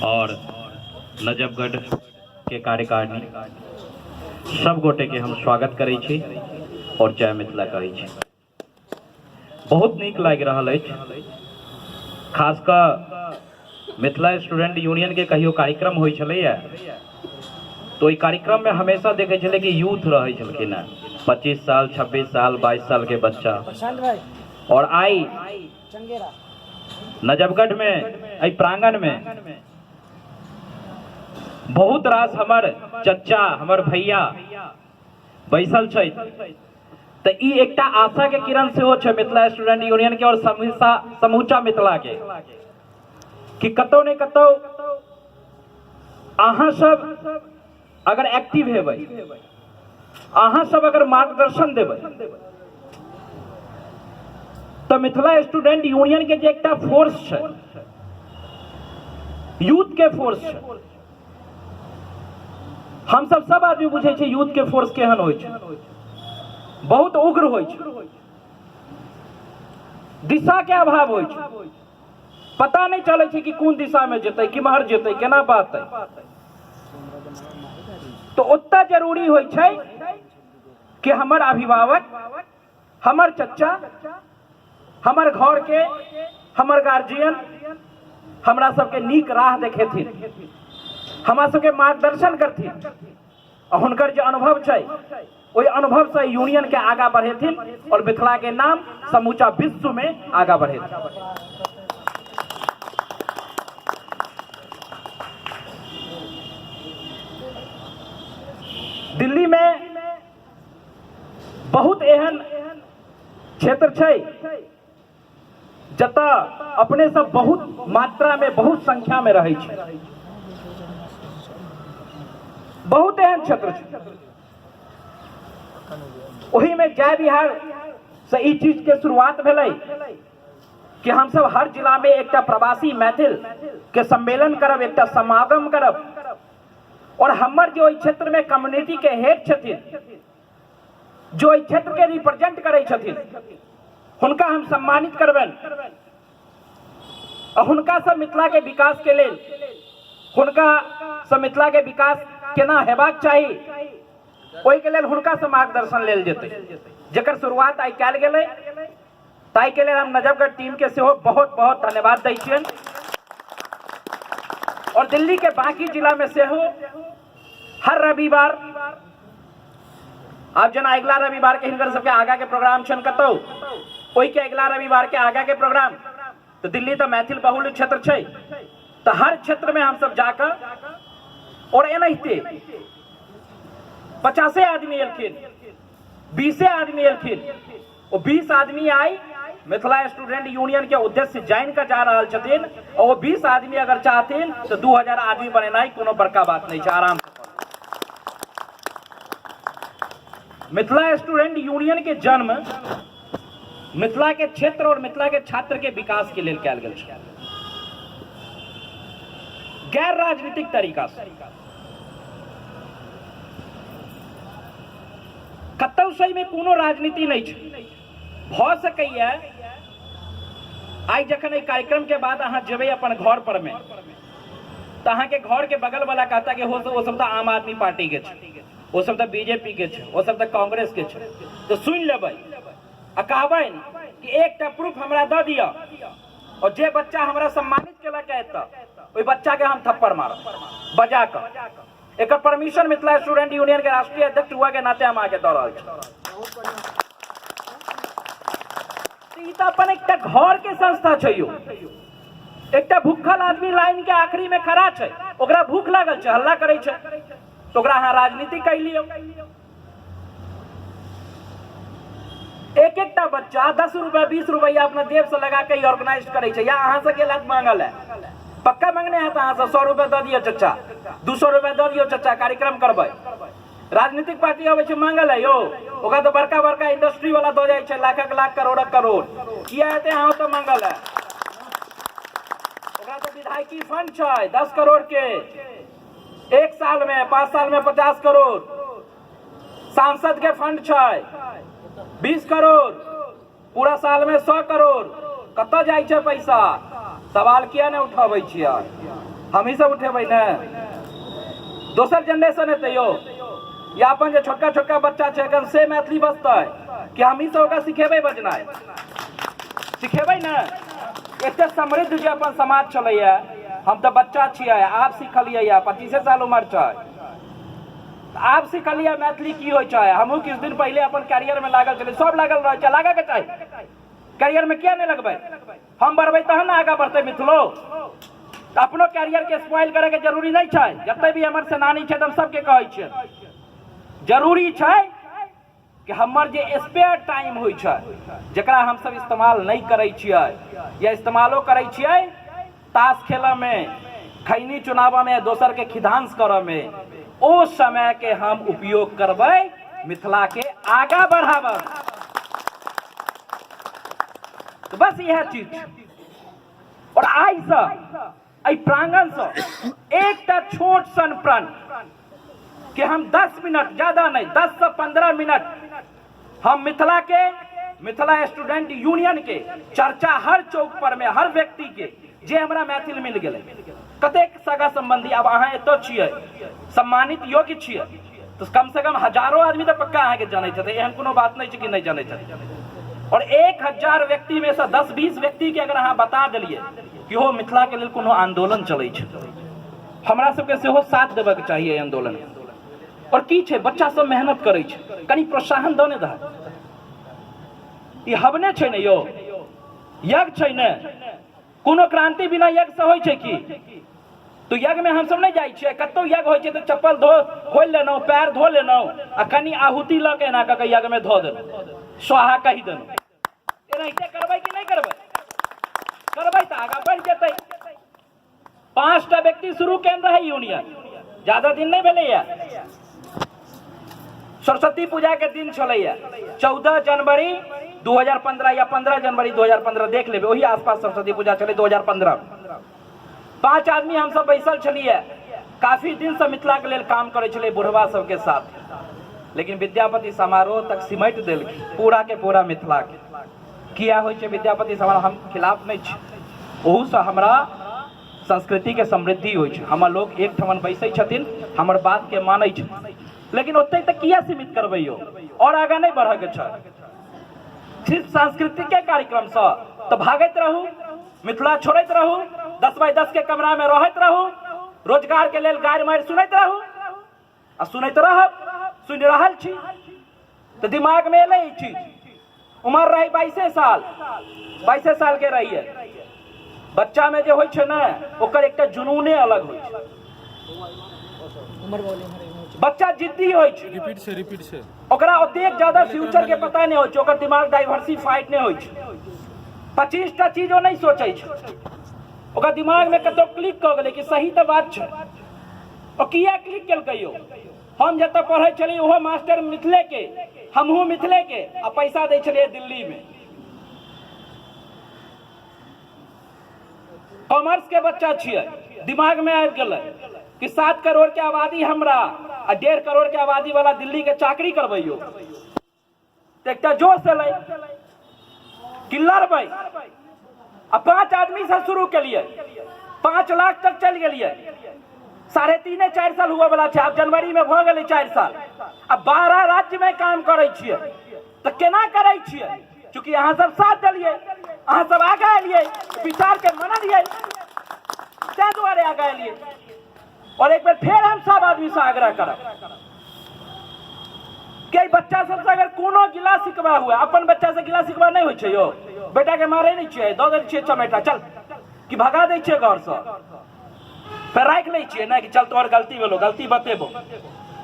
और नजफगढ़ के कार्यकारिणी सब गोटे के हम स्वागत करै छी और जय मिथिला कहै छी। बहुत नीक लागि रहल अछि, खास कऽ मिथिला स्टूडेंट यूनियन के कहियो कार्यक्रम होइ छलैया तो ओहि कार्यक्रम में हमेशा देखै छलै कि यूथ रहै छलखिन हेँ, 25 साल 26 साल 22 साल के बच्चा। प्रशांत भाई और आई चंगेरा नजफगढ़ में एहि प्रांगण में बहुत रास हमर चचा हमर भैया बैसल छथि, तऽ ई एकटा आशा के किरण सेहो छै मिथिला स्टूडेंट यूनियन के और समूचा मिथिला के कि कतौ ने कतौ अहाँ सब अगर एक्टिव हेबै, अहाँ सब अगर मार्गदर्शन देबै तऽ मिथिला स्टूडेंट यूनियन के जे एकटा फोर्स छै, यूथ के फोर्स छै, हम सब सब आदमी बुझै छै यूथ के फोर्स केहन होइ छै, बहुत उग्र होइ छै, दिशा के अभाव होइ छै, पता नहि चलै छै कि कोन दिशा में जेतै, किम्हर जेतै, केना बहतै। तो ओतऽ जरूरी होइ छै कि हमर अभिभावक, हमर चचा, हमर घर के, हमर गार्जियन हमरा सबके नीक राह देखेथिन, हमरा सबके मार्गदर्शन करथिन और हुनकर जे अनुभव छै ओहि अनुभव से यूनियन के आगा बढ़ेथिन और मिथिला के नाम समूचा विश्व में आगा बढ़ेथिन। दिल्ली में बहुत एहन क्षेत्र छै जतऽ अपने सब बहुत मात्रा में बहुत संख्या में रहै छै, बहुत एहन क्षेत्र छै। ओही में जय बिहार से ई चीज के शुरुआत भेलै कि हम सब हर जिला में एकटा प्रवासी मैथिल के सम्मेलन करब, एकटा समागम करब और हमर जो ओहि क्षेत्र में कम्युनिटी के हेड छथिन, जो एहि क्षेत्र के रिप्रेजेंट करै छथिन, हुनका हम सम्मानित करबनि और हुनका से मिथिला के विकास के लेल, हुनका से मिथिला के विकास केना हेबाक चाही ओहि के लेल हुनका से मार्गदर्शन लेल जेतै, जकर शुरुआत आइ कयल गेलै। ताहि के लेल हम नजफगढ़ टीम के सेहो बहुत बहुत धन्यवाद दै छियनि और दिल्ली के बाकी जिला में सेहो हर रविवार, आब जेना अगिला रविवार के हिनकर सबके आगा के प्रोग्राम छनि कतौ, ओहि के अगिला रविवार के आगा के प्रोग्राम, तो दिल्ली तो मैथिल बहुल क्षेत्र छै, तो हर क्षेत्र में हम सब जाकर और एनाहिते 50 आदमी एलखिन, 20 आदमी एलखिन, ओ 20 आदमी आई मिथिला स्टूडेंट यूनियन के उद्देश्य जानि कऽ जा रहल छथिन और ओ 20 आदमी अगर चाहथिन तो 2000 आदमी बनेनाइ कोनो बड़का बात नहीं छै, आराम से। मिथिला स्टूडेंट यूनियन के जन्म मिथिला के क्षेत्र और मिथिला के छात्र के विकास के लेल कयल गेल छै, गैर राजनीतिक तरीका से। कतौ से एहिमे कोनो राजनीति नहि छै। भऽ सकैया आइ जखन एहि कार्यक्रम के बाद अहाँ जेबै अपन घर पर में, तऽ अहाँके घर के बगल वाला कहता कि हो ओ सब तऽ आम आदमी पार्टी के छै, ओ सब तऽ बीजेपी के छै, ओ सब तऽ कांग्रेस के छै, तऽ सुनि लेबै आ कहबै कि एकटा प्रूफ हमरा दऽ दिअ और जे बच्चा हमरा सम्मानित केलक एतऽ ओहि बच्चा के हम थप्पड़ मारब बजा कऽ। एकर परमिशन मिथिला स्टूडेंट यूनियन के राष्ट्रीय अध्यक्ष हुआ के नाते हम अहाँके दऽ रहल छी। ई तऽ अपन एकटा घर के संस्था छै यौ। एकटा भूखल आदमी लाइन के आखिरी में खड़ा छै, ओकरा भूख लागल छै, हल्ला करै छै, तऽ ओकरा अहाँ राजनीति कहि लियौ। एक एकटा बच्चा 10 रुपया 20 रुपया अपना जेब से लगा के ऑर्गेनाइज करे छै, या अहाँ से गेलक मांगल है, पक्का मांगने है तो अहाँ से 100 रुपया दऽ दियौ चचा, 200 रुपया दऽ दियौ चचा, कार्यक्रम करबै। राजनीतिक पार्टी अबै छै मांगल है यौ, ओकरा तऽ बड़का बड़का इंडस्ट्री वाला दऽ जाइ छै लाखक लाख करोड़क करोड़, किया हेतै अहाँ ओतऽ मांगल है? ओकरा तऽ विधायकी फंड छै 10 करोड़ के 1 साल में, 5 साल में 50 करोड़, सांसद के फंड छै 20 करोड़, पूरा साल में 100 करोड़, कतऽ जाइ छै पैसा? सवाल किया नहि उठाबै छियै? हमही सब उठेबै ने। दोसर जनरेशन हेतै यौ, या अपन जे छोटका छोटका बच्चा छै एखन से मैथिली बजतै कि हमही सब ओकरा सिखेबै बजनाइ? सिखेबै ने। एते समृद्ध जे अपन समाज छलैया, हम तऽ बच्चा छियै, आब सिखलियै या 25 साल उमर छै, आब सिखलियै मैथिली की होइ छै। हमहूँ किछु दिन पहिले अपन कैरियर में लागल छलियै, सब लागल रहै छै, लागऽ के चाही। कैरियर में किया नहि लगबै? हम बढ़बै तहन ने आगाँ बढ़तै मिथिलो। तऽ अपनो कैरियर के स्पॉइल करे के जरूरी नहि छै। जते भी हमर सेनानी छै, हम सबके कहै छियै, जरूरी छै कि हमर जे स्पेयर टाइम होइ छै, जकरा हमसब इस्तेमाल नहि करै छियै या इस्तेमालो करै छियै ताश खेलऽमे, खैनी चुनावऽमे, दोसरके खिधांस करऽमे, ओ समयके हम उपयोग करबै मिथिलाके आगाँ बढ़ाबऽ। तऽ बस इएह चीज छै। और आइसँ एहि प्रांगणसँ एकटा छोट सन प्रण कि हम 10 मिनट, ज्यादा नहीं, 10 से 15 मिनट हम मिथिला के, मिथिला स्टूडेंट यूनियन के चर्चा हर चौक पर में हर व्यक्ति के जे हमरा मैथिल मिल गेलै, कतेक सगा संबंधी। अब अहाँ एतऽ छियै, सम्मानित योग्य छियै, तऽ कम से कम हजारों आदमी तऽ पक्का अहाँके जनैत हेतै। एहन कोनो बात नहि छै कि नहि जनैत हेतै। और 1000 व्यक्ति में से 10-20 व्यक्ति के अगर अहाँ बता देलियै कि हो मिथिला के लेल कोनो आंदोलन चलै छै, हमरा सबके सेहो साथ देबऽ के चाही एहि आंदोलन। और की छै, बच्चा सब मेहनत करै छै, कनि प्रोत्साहन दऽ ने दह। ई हवने छै ने यौ, यज्ञ छै ने। कोनो क्रांति बिना यज्ञ से होइ छै की? तो यज्ञ में हमसब नहि जाइ छियै। कतौ यज्ञ होइ छै तऽ चप्पल धो खोलि लेलहुँ, पैर धो लेलहुँ आ कनि आहुति लऽ के एना कऽ के यज्ञ में धऽ देलहुँ, स्वाहा कहि देलहुँ। एनाहिते करबै कि नहि करबै? करबै तऽ आगाँ बढ़ि जेतै। 5टा व्यक्ति शुरू केने रहै यूनियन, ज्यादा दिन नहि भेलैया। सरस्वती पूजा के दिन छलैया, 14 जनवरी 2015 या 15 जनवरी 2015, देख लेबै, ओही आसपास सरस्वती पूजा छलै 2015। 5 आदमी हमसब बैसल छलियै। काफी दिन से मिथिला के लेल काम करै छलियै बुढ़वा सबके साथ, लेकिन विद्यापति समारोह तक सिमटि देलखिन पूरा के पूरा मिथिला के। किया होइ छै विद्यापति समारोह? हम खिलाफ नहि छी, ओहूसँ हमरा संस्कृतिके समृद्धि होइ छै, हमर लोक एक ठमन बैसै छथिन, हमर बातके मानै छै, लेकिन ओतहि तक किया सीमित करबै यौ? आओर आगाँ नहि बढ़यके छै? सिर्फ सांस्कृतिके कार्यक्रमसँ तऽ भागैत रहू, मिथिला छोड़ैत रहू, 10 बाय 10 के कमरामे रहैत रहू, रोजगारके लेल गारि मारि सुनैत रहू आ सुनैत रहब, सुनि रहल छी। तऽ दिमागमे एलै ई चीज। उमर रहै 22 साल, 22 साल के रहिए। बच्चा में जे होइ छै ने, ओकर एकटा जुनूने अलग होइ छै। बच्चा जिद्दी होइ छै। रिपीट छै, रिपीट छै। ओकरा ओतेक ज्यादा फ्यूचर के पता नहि होइ छै, ओकर दिमाग डाइवर्सिफाइड नहि होइ छै, 25टा चीज ओ नहि सोचै छै। ओकर दिमाग में कतौ क्लिक कऽ गेलै कि सही तऽ बात छै। ओ किया क्लिक केलकै यौ? हम जतऽ पढ़ै छलियै ओहो मास्टर मिथिले के, हमहूँ मिथिले के, आ पैसा दै छलियै दिल्ली में। कॉमर्स के बच्चा छियै, दिमाग में आबि गेलै कि 7 करोड़ के आबादी हमरा आ 1.5 करोड़ के आबादी वाला दिल्ली के चाकरी करबैयो। तऽ एकटा जोश एलै कि लड़बै, आ 5 आदमी से शुरू केलियै, 5 लाख तक चलि गेलियै। 3.5-4 साल हुअ वाला छै, आब जनवरी में भऽ गेलै 4 साल। आ 12 राज्य में काम करै छियै। तऽ केना करै छियै? चूँकि अहाँ सब साथ देलियै, अहाँ सब आगाँ एलियै, विचार के मनलियै, ताहि दुआरे आगाँ एलियै। और एक बेर फेर हम सब आदमी से आग्रह करब कि एहि बच्चा सबसे अगर कोनो गिला शिकवा हुए, अपन बच्चा से गिला शिकवा नहि होइ छै यौ? बेटा के मारे नहि छियै? दऽ दै छियै चमेटा, चल, कि भगा दै छियै घरसँ? फेर राखि लै छियै ने कि चल, तोहर गलती भेलो, गलती बतेबो।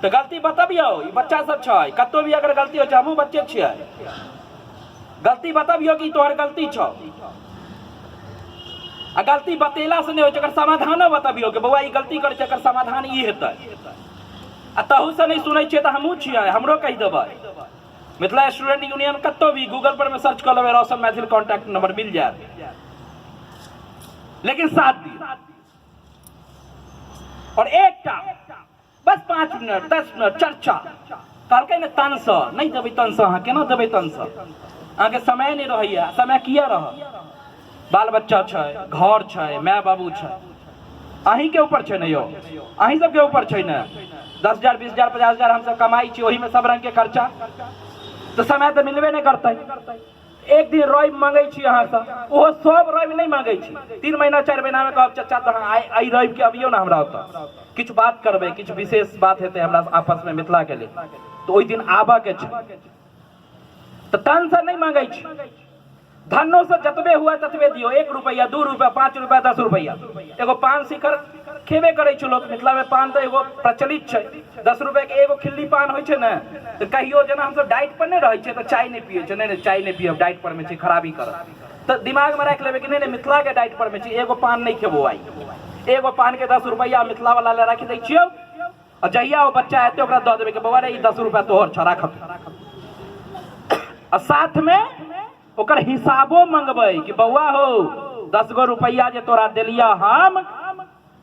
तऽ गलती बतबियौ। ई बच्चा सब छै, कतौ भी अगर गलती होइ छै, हमहूँ बच्चे छियै, गलती बतबियौ कि तोहर गलती छौ। आ गलती बतेला से नहि होइ छै, ओकर समाधानो बतबियौ कि बौआ, ई गलती करै छै, एकर समाधान ई हेतै। आ तहू से नहि सुनै छियै तऽ हमहूँ छियै, हमरो कहि देबै। मिथिला स्टूडेंट यूनियन कतौ भी गूगल पर में सर्च कऽ लेबै, रोशन मैथिल कॉन्टैक्ट नंबर मिल जायत, लेकिन साथ दियौ। और एकटा बस 5 मिनट 10 मिनट चर्चा कहलकै ने, तनसँ नहि देबै। तनसँ अहाँ केना देबै? तनसँ अहाँके समय नहि रहैया। समय किया रह? बाल बच्चा छै, घर छै, माय बाबू छै। अहीँके ऊपर छै ने यौ, अहीं सबके ऊपर छै ने। 10,000 20,000 50,000 हमसब कमाइ छी, ओहिमे सब रंगके खर्चा, तऽ समय तऽ मिलबे नहि करतै। एक दिन रवि मांगै छी अहाँसँ, ओहो सब रवि नहि मांगै छी, 3 महीना 4 महीनामे कहब चचा तऽ अहाँ आइ एहि रविके अबियौ ने हमरा ओतऽ, किछु बात करबै, किछु विशेष बात हेतै हमरा आपसमे मिथिलाके लेल, तऽ ओहि दिन आबऽके छै। तऽ तनसँ नहि मांगै छी, धनोसँ जतबे हुए ततबे दियौ, 1 रुपैआ 2 रुपैआ 5 रुपैआ 10 रुपैआ। एगो पान शिखर खेबे करै छै लोक, मिथिलामे पान तऽ एगो प्रचलित छै, 10 रुपैआके एगो खिल्ली पान होइ छै ने, तऽ कहियो जेना हमसब डाइट पर नहि रहै छियै तऽ चाय नहि पियै छै, नहि नहि चाय नहि पियब, डाइट पर मे छी, खराबी करत, तऽ दिमागमे राखि लेबै कि नहि नहि मिथिलाके डाइट पर मे छी, एगो पान नहि खेबो आइ, एगो पानके 10 रुपैआ मिथिला वाला लए राखि दै छियौ, आ जहिया ओ बच्चा एतै ओकरा दऽ देबै कि बौआ रे ई 10 रुपैआ तोहर छौ, राखब। आ साथमे ओकर हिसाबो मंगबै कि बौआ हो 10 गो रुपैआ जे तोरा देलियऽ हम,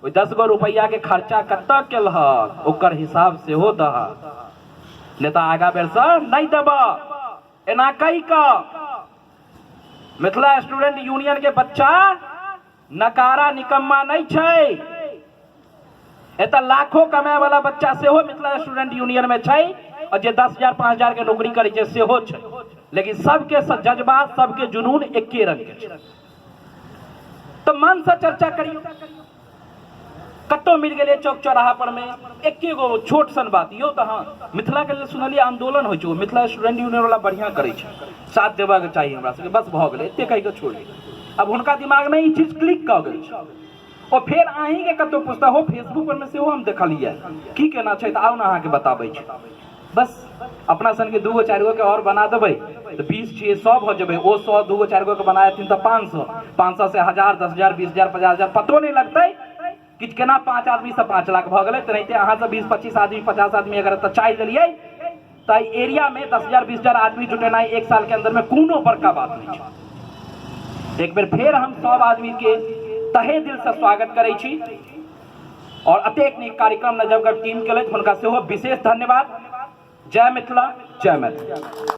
ओहि 10 गो रुपैआ के खर्चा कतऽ केलहक ओकर हिसाब सेहो दहक, नहि तऽ आगा बेरसँ नहि देबऽ। एना कहि कऽ मिथिला स्टूडेंट यूनियन के बच्चा नकारा निकम्मा नहि छै, एतऽ लाखों कमाए वाला बच्चा सेहो मिथिला स्टूडेंट यूनियन में छै, और जे 10,000 5,000 के नौकरी करै छै सेहो छै, लेकिन सबके जज्बा सबके जुनून एके रंग के छै। तऽ मन से चर्चा करियौ, कतौ मिल गेलै चौक चौराहा पर में एके गो छोट सन बात यौ, तऽ हँ मिथिला के लेल सुनलियै आंदोलन होइ छै, मिथिला स्टूडेंट यूनियन वाला बढ़िया करै छै, साथ देबाक चाही हमरा सबके, बस भऽ गेलै, एते कहि कऽ छोड़ि दियौ। अब हुनका दिमाग में ई चीज क्लिक कऽ गेल छै, ओ फेर अहीँके कतहु पुछता हो, फेसबुक पर मे सेहो हम देखलियै की केना छै, तऽ आउ ने अहाँके बताबै छी। बस अपना सनके 2 गो 4 गो के आओर बना देबै तऽ 20 छियै 100 भऽ जेबै, ओ 100 2 गो 4 गो के बना देथिन तऽ 500, 500 से 1000 10,000 20,000 50,000, पतो नहि लगतै कि केना 5 आदमीसँ 5 लाख भऽ गेलै। तेनाहिते अहाँसँ 20 25 आदमी 50 आदमी अगर एतऽ चाहि देलियै तऽ एहि एरियामे 10,000 20,000 आदमी जुटेनाइ 1 सालके अन्दरमे कोनो बड़का बात नहि छै। एक बेर फेर हम सब आदमीके तहे दिलसँ स्वागत करै छी, और अतेक नीक कार्यक्रम नजफगढ़ टीम केलथि हुनका सेहो विशेष धन्यवाद। जय मिथिला, जय मैथिली।